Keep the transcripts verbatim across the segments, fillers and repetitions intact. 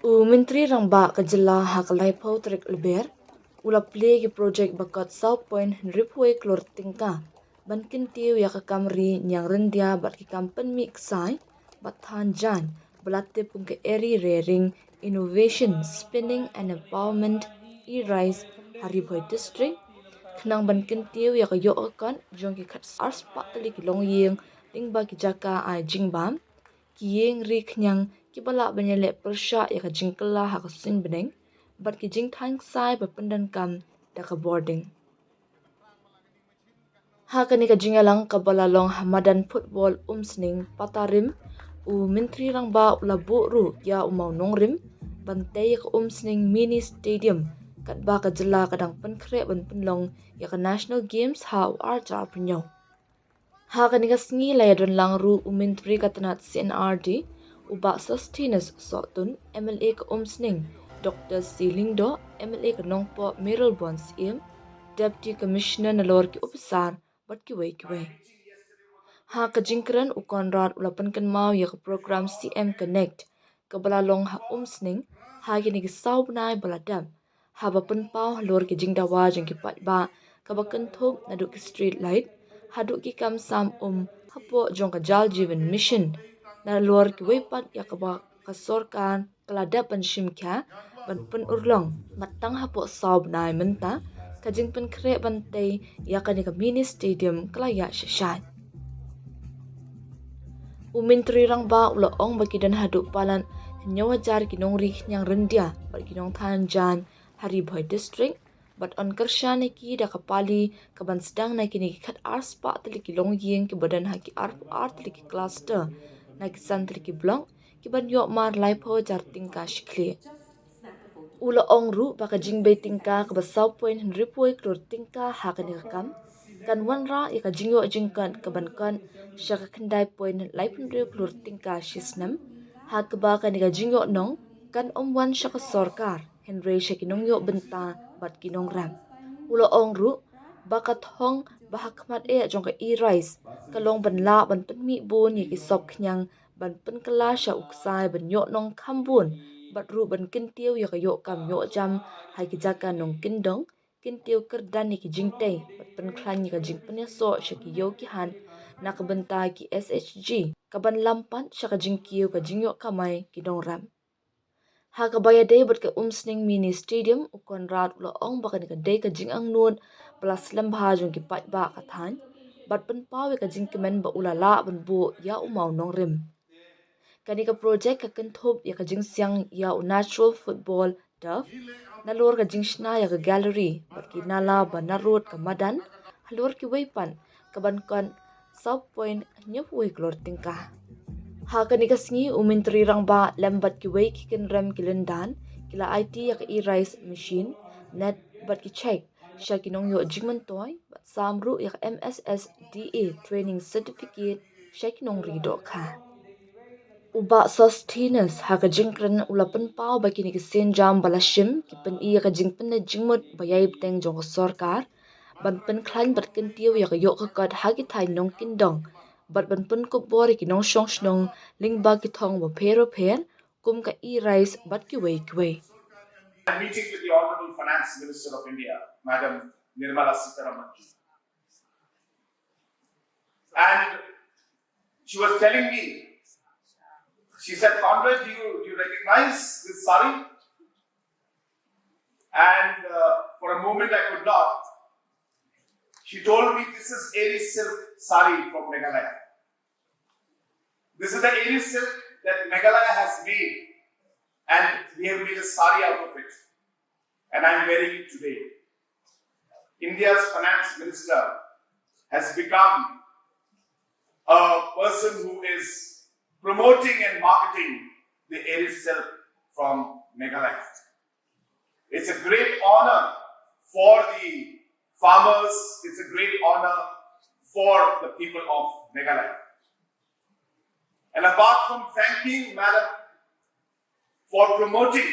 U Myntri Rangbah ka jylla ha ka laiphew tarik Lber u la plie ki projek ba kot saw point hynriewphew klur tyngka ban kyntiew ïa ka kam ri ñiang ryndia bad ki kam pynmih ksai bad than jaiñ ba la tip kum ka Eri Rering Innovation Spinning and Empowerment E-Rice ha Ri Bhoi District, khnang ban kyntiew ïa ka ïoh ka kot jong ki khat ar spah tylli ki longïing lyngba ki jaka ai jingbam, ki ïing ri khñiang kiba lah ban ïaleh pyrshah ïa ka jingkylla ha ka suiñ bneng bad ki jingthaiñ ksai ba pyndonkam da ka bording. Ha kane ka jingïalang kaba la long ha madan football Umsning Patarim, u Myntri Rangbah u la buh ruh ïa u mawnongrim ban tei ïa ka Umsning Mini Stadium katba ka jylla ka dang pynkhreh ban pynlong ïa ka National Games ha u ar hajar arphew hynñiew. Ha kane ka sngi la ïadon lang ruh u Myntri ka tnat C and R D, u Bah Sosthenes Sohtun, M L A ka Umsning, Doctor C Lyngdoh, M L A ka Nongpoh Mayralborn Syiem, Deputy Commissioner nalor ki ophisar bad kiwei kiwei. Ha ka jingkren u Conrad u la pynkynmaw ïa ka program C M Connect kaba la long ha Umsning ha kine ki saw bnai ba la dep, haba pynpaw halor ki jingdawa jong ki paidbah kaba kynthup naduh ki street light haduh ki kam sam um hapoh jong ka Jal Jeevan Mission, nalor kiwei pat ïa kaba ka sorkar ka la dep ban shim khia ban pynurlong, bad tang hapoh saw bnai mynta ka jingpynkhreh ban tei ïa kane ka mini stadium ka la ïaid sha shai. U Myntri Rangbah u la ong ba ki don haduh palat hynñiew hajar ki nongri khñiang ryndia bad ki nongthan jaiñ ha Ri Bhoi District, bad yn kyrshan ïa ki da ka pali kaban sdang na kine ki khat ar spah tylli ki longïing kiba don ha ki arphew ar tylli ki cluster na ki san tylli ki block, kiban ïoh mar laiphew hajar tyngka shi khlieh. U la ong ruh ba ka jingbei tyngka kaba saw point hynriewphew klur tyngka ha kane ka kam kan wanrah ïa ka jingïoh jingkot kaban kot sha ka khyndai point laiphew hynriew klur tyngka shi snem, ha kaba kane ka jingïoh nong kan ym wan sha ka sorkar, hynrei sha ki nongïoh bynta bad ki nongrep. U la ong ruh ba ka thong ba ha khmat eh jong ka E-Rice ka long ban lah ban pynmih bun ïa ki sop khñiang ban pynkylla sha u ksai ban ïoh nong kham bun, bad ruh ban kyntiew ïa ka ïoh kam ïoh jam ha ki jaka nongkyndong, kyntiew kyrdan ïa ki jingtei bad pynkhlaiñ ïa ka jingpynïasoh sha ki ïew ki hat na ka bynta ki S H G, kaban lam pat sha ka jingkiew ka jingïoh kamai ki nongrep. Ha kaba ïadei bad ka Umsning Mini Stadium, u Conrad u la ong ba kane ka dei ka jingangnud ba la slem bha jong ki paidbah ka thaiñ, bad pynpaw ïa ka jingkmen ba u la lah ban buh ïa u mawnongrim. Kane ka projek ka kynthup ïa ka jingsiang ïa u natural football turf, nalor ka jingshna ïa ka gallery bad ki nala ba narud ka madan, halor kiwei pat kaban kot saw point hynñiewphew klur tyngka. Ha kane ka sngi u Myntri Rangbah lem bad kiwei ki kynrem ki lyndan ki la aiti ïa ka E-Rice machine, net bad ki cheque sha ki nongïoh jingmyntoi bad sam ruh ïa ka M S S D A training certificate sha ki nongri dohkha. U Bah Sosthenes ha ka jingkren u la pynpaw ba kine ki sienjam ba la shim ki pyni ïa ka jingpynneh jingmut ba ïai bteng jong ka sorkar ban pynkhlaiñ bad kyntiew ïa ka ïoh ka kot ha ki thaiñ nongkyndong, bad ban pynkupbor ïa ki nongshong shnong lyngba ki thong bapher bapher kum ka E-Rice bad kiwei kiwei. I'm meeting with the Honorable Finance Minister of India, Madam Nirmala Sitharaman ji. And she was telling me, she said, "Conrad, do you, do you recognize this sari?" And uh, for a moment I could not. She told me, "This is Eri silk sari from Meghalaya. This is the Eri silk that Meghalaya has made, and we have made a sari out of it. And I'm wearing it today." India's finance minister has become a person who is promoting and marketing the Eri silk from Meghalaya. It's a great honor for the farmers. It's a great honor for the people of Meghalaya. And apart from thanking Madam for promoting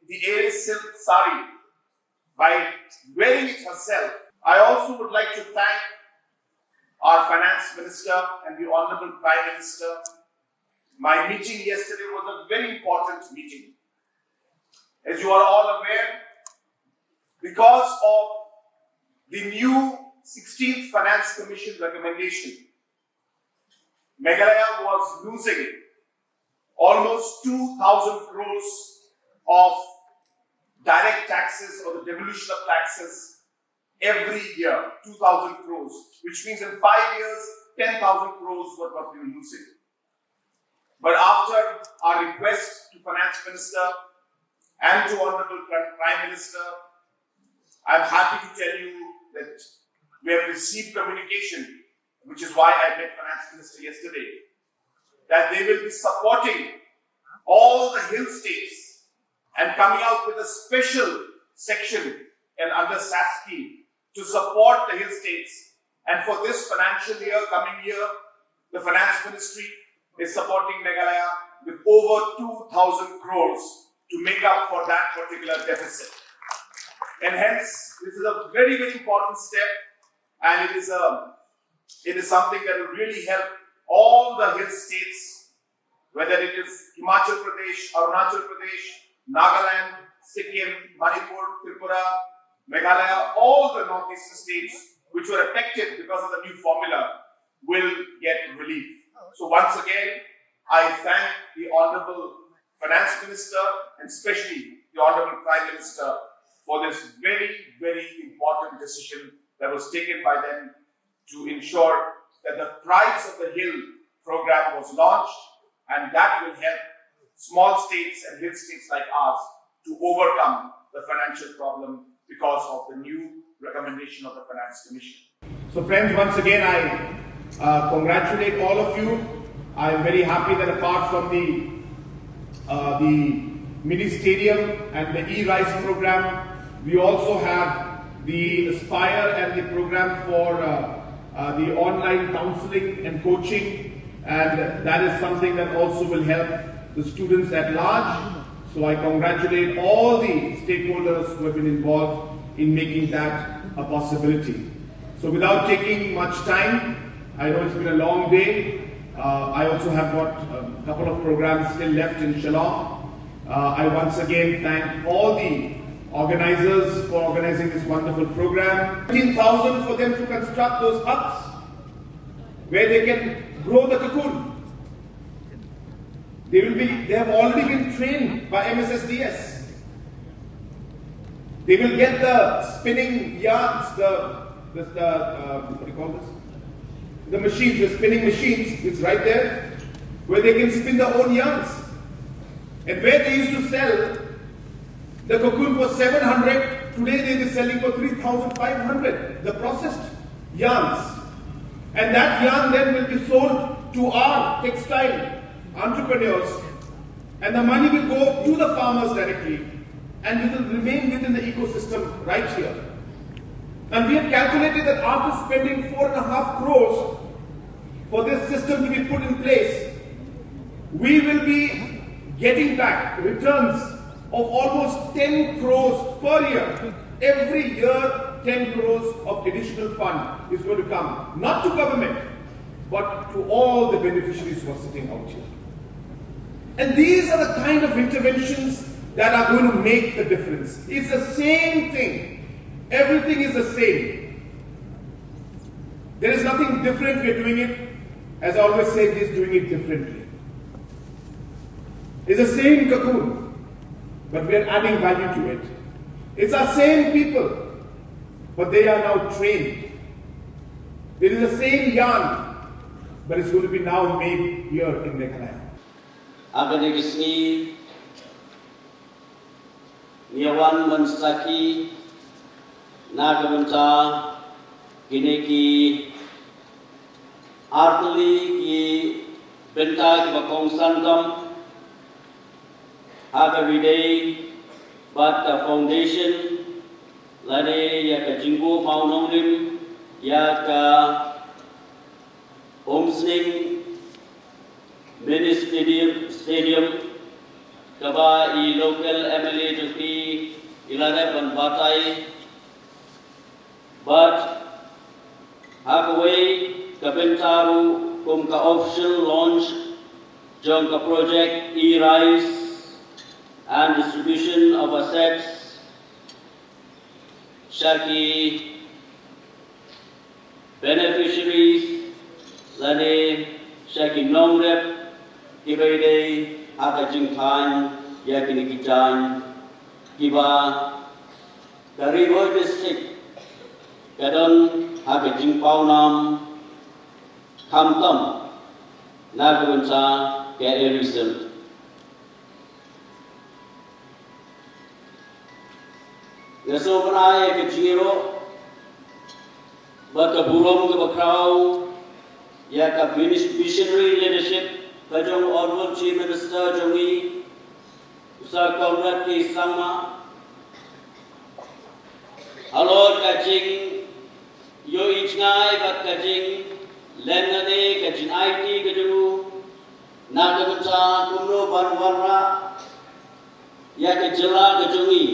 the Eri silk sari by wearing it herself, I also would like to thank our finance minister and the Honorable Prime Minister. My meeting yesterday was a very important meeting. As you are all aware, because of the new sixteenth Finance Commission recommendation, Meghalaya was losing almost two thousand crores of direct taxes or the devolution of taxes every year, two thousand crores, which means in five years, ten thousand crores what was we were losing. But after our request to Finance Minister and to Honorable Prime Minister, I'm happy to tell you that we have received communication, which is why I met Finance Minister yesterday, that they will be supporting all the hill states and coming out with a special section and under SASCI to support the hill states. And for this financial year, coming year, the finance ministry is supporting Meghalaya with over two thousand crores to make up for that particular deficit. And hence, this is a very, very important step, and it is a it is something that will really help all the hill states, whether it is Himachal Pradesh, Arunachal Pradesh, Nagaland, Sikkim, Manipur, Tripura, Meghalaya, all the northeastern states which were affected because of the new formula will get relief. So once again, I thank the Honorable Finance Minister and especially the Honorable Prime Minister for this very, very important decision that was taken by them to ensure that the Tribes of the Hill program was launched, and that will help small states and hill states like ours to overcome the financial problem because of the new recommendation of the Finance Commission. So, friends, once again, I uh, congratulate all of you. I am very happy that apart from the uh, the mini stadium and the e-rice program, we also have the Aspire and the program for uh, uh, the online counseling and coaching, and that is something that also will help the students at large. So I congratulate all the stakeholders who have been involved in making that a possibility. So without taking much time, I know it's been a long day. Uh, I also have got a couple of programs still left in Shillong. Uh, I once again thank all the organizers for organizing this wonderful program. Fifteen thousand for them to construct those huts where they can grow the cocoon. They will be, they have already been trained by M S S D S. They will get the spinning yarns, the, the, the uh, what do you call this? The machines, the spinning machines, it's right there, where they can spin their own yarns. And where they used to sell the cocoon for seven hundred, today they will be selling for three thousand five hundred, the processed yarns. And that yarn then will be sold to our textile entrepreneurs, and the money will go to the farmers directly, and we will remain within the ecosystem right here. And we have calculated that after spending four and a half crores for this system to be put in place, we will be getting back returns of almost ten crores per year. Every year, ten crores of additional fund is going to come, not to government, but to all the beneficiaries who are sitting out here. And these are the kind of interventions that are going to make the difference. It's the same thing. Everything is the same. There is nothing different. We're doing it, as I always say, just doing it differently. It's the same cocoon, but we're adding value to it. It's our same people, but they are now trained. It is the same yarn, but it's going to be now made here in Meghalaya. Aka dei ka sngi ngi wan ban sakhi na ka bynta kine ki artylli ki bynta kiba kongsan tam ha ka ri dei bad ka foundation lane ïa ka jingbuh mawnongrim ïa ka Umsning Mini Stadium, Stadium kaba i local M L A jong ngi i la dep ban batai bad ha kawei ka bynta ruh kum ka official launch jong ka project e-rice and distribution of assets sha ki beneficiaries lane sha ki nongrep kiba ïadei ha ka jingthaiñ ïa kine ki jaiñ kiba ka Ri Bhoi District ka don ha ka jingpawnam khamtam na ka bynta ka Area Cell. Nga sngewbha ïa ka jingïaroh bad ka burom kaba khraw ïa ka visionary leadership ka jong u Honourable Chief Minister jong ngi, u Sir Conrad K Sangma, halor ka jingïohi jngai bad ka jinglen lane ka jingaiti ka jong u na ka bynta kumno ban wanrah ïa ka jylla ka jong ngi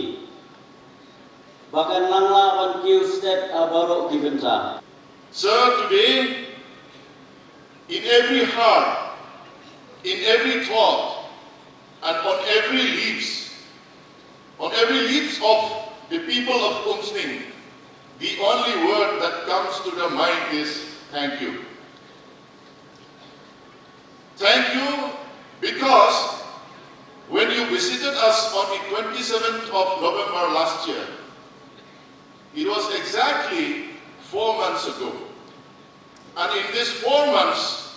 ba kan nang lah ban kiew stet ha baroh ki bynta. Sir, today, in every heart, in every thought, and on every lips, on every lips of the people of Umsning, the only word that comes to the mind is thank you. Thank you, because when you visited us on the twenty-seventh of November last year, it was exactly four months ago. And in these four months,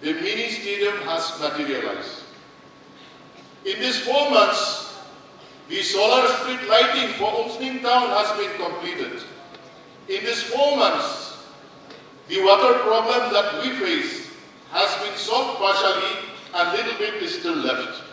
the mini stadium has materialized. In these four months, the solar street lighting for Umsning town has been completed. In these four months, the water problem that we face has been solved partially and little bit is still left.